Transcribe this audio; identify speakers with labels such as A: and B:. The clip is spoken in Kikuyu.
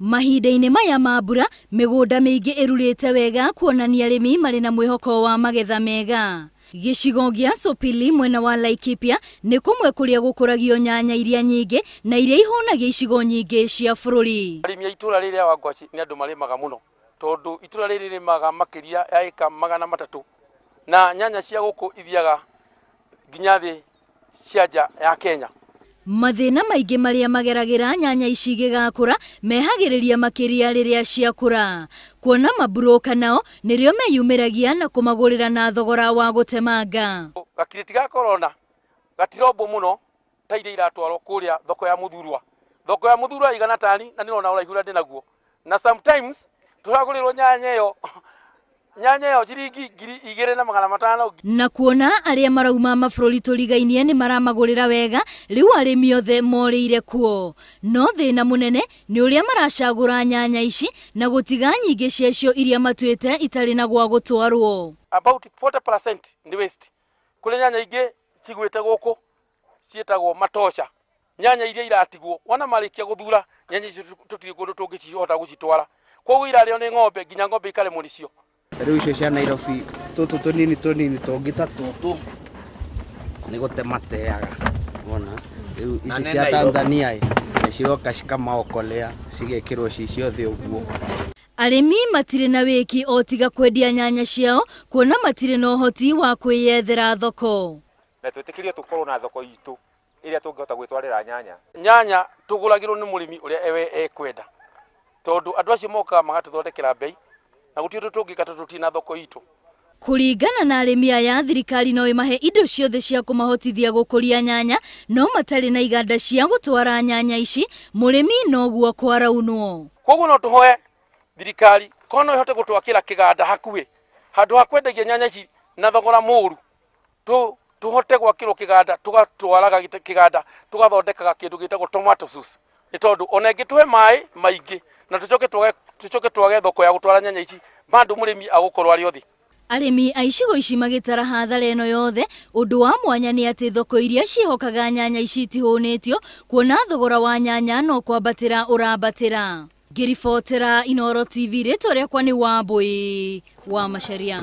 A: Mahinda-inĩ maya ma mbura, mĩgũnda mĩingĩ ĩrurĩte wega kuonania arĩmi marĩ na mwĩhoko wa magetha mega. Gĩcigo gĩa Sopili mwena wa Laikipia nĩ kũmwe kũrĩa gũkũragio nyanya iria nyingĩ na iria ihũnagia icigo nyingĩ cia bũrũri.
B: Arĩmi a itũra rĩrĩa Wangwaci nĩ andũ marĩmaga mũno tondũ itũra rĩrĩ rĩmaga makĩria ya ĩka 300 na nyanya cia gũkũ ithiaga nginya thĩ cia nja ya Kenya.
A: Mathĩna maingĩ marĩa mageragĩra nyanya ici igĩgakũra mehagĩrĩria makĩria rĩrĩa ciakũra. Kuona maburoka nao nĩrĩo meyumĩragia na kũmagũrĩra na thogora wa gũtemanga.
B: Gakirĩti ga corona gatirombwo mũno ta iria iratwarwo kũrĩa thoko ya Muthurwa. Thoko ya Muthurwa igana tani na nĩrona ũraihu ũrĩa ndĩnaguo. Na sometimes tũragũrĩrwo nyanya ĩyo ciringi 2500.
A: Na kuona arĩa marauma mabũrũri tũrigainie nĩ maramagũrĩra wega, rĩu arĩmi othe morĩire kuo. No thĩna mũnene nĩ ũrĩa maracagũra nyanya ici na gũtiga nyingĩ ciacio iria matuĩte itarĩ na gwa gũtwarwo.
B: About 40% nĩ waste. Kũrĩ nyanya ingĩ cigwĩte gũkũ ciĩtagwo matosha. Nyanya iria iratigwo wona marĩkia gũthura nyanya icio tũtirĩ kũndũ tũngĩcihota gũcitwara. Koguo irarĩo nĩ ng'ombe nginya ng'ombe ikaremwo nĩcio.
C: Rĩu icio cia Nairobi tũtũ tũnini tũnini tũngĩ ta tũtũ nĩ gũte mateaga wona. Rĩu ici cia Tanzania nĩ ciroka cikamaokolea cigekĩrwo ci ciothe ũguo.
A: Arĩmi matirĩ na wĩki o tiga kwendia nyanya ciao kuona matirĩ na ũhoti wa kwĩyethera thoko.
D: Na twĩtĩkĩrie tũkorwo na thoko itũ ĩrĩa tũngĩhota gwĩtwarĩra nyanya.
B: Nyanya tũgũragĩrwo nĩ mũrĩmi ũrĩa ewe ekwenda tondũ andũ acio mokaga magatũthondekera bei na gũtirĩ ũndũ tũngĩka tondũ tũtirĩ na thoko itũ.
A: Kũringana na arĩmi aya, thirikari no ĩmahe indo ciothe cia kũmahotithia gũkũria nyanya, no matarĩ na iganda cia gũtwara nyanya ici, mũrĩmi noguo kwaraunwo.
B: Koguo no tũhoe thirikari korwo no ĩhote gũtwakĩra kĩganda hakuhĩ handũ ha kwendagia nyanya ici na thogora mũru, tũhote gwakĩrwo kĩganda, tũgatwaraga kĩganda, tũgathondekaga kĩndũ gĩtagwo tomato sauce. Nĩ tondũ ona ĩngĩtũhe maĩ maingĩ na tũcoke twage thoko ya gũtwara nyanya ici, bado mũrĩmi agũkorwo arĩ othe.
A: Arĩmi a icigo ici magĩtara hathara ĩno yothe, ũndũ wa mwanya nĩ atĩ thoko iria ciĩhokaga nyanya ici itihũnĩtio, kuona thogora wa nyanya no kwambatĩra ũrambatĩra. Ngĩribotera Inooro TV, rĩtwa rĩakwa nĩ Wambui wa Macharia.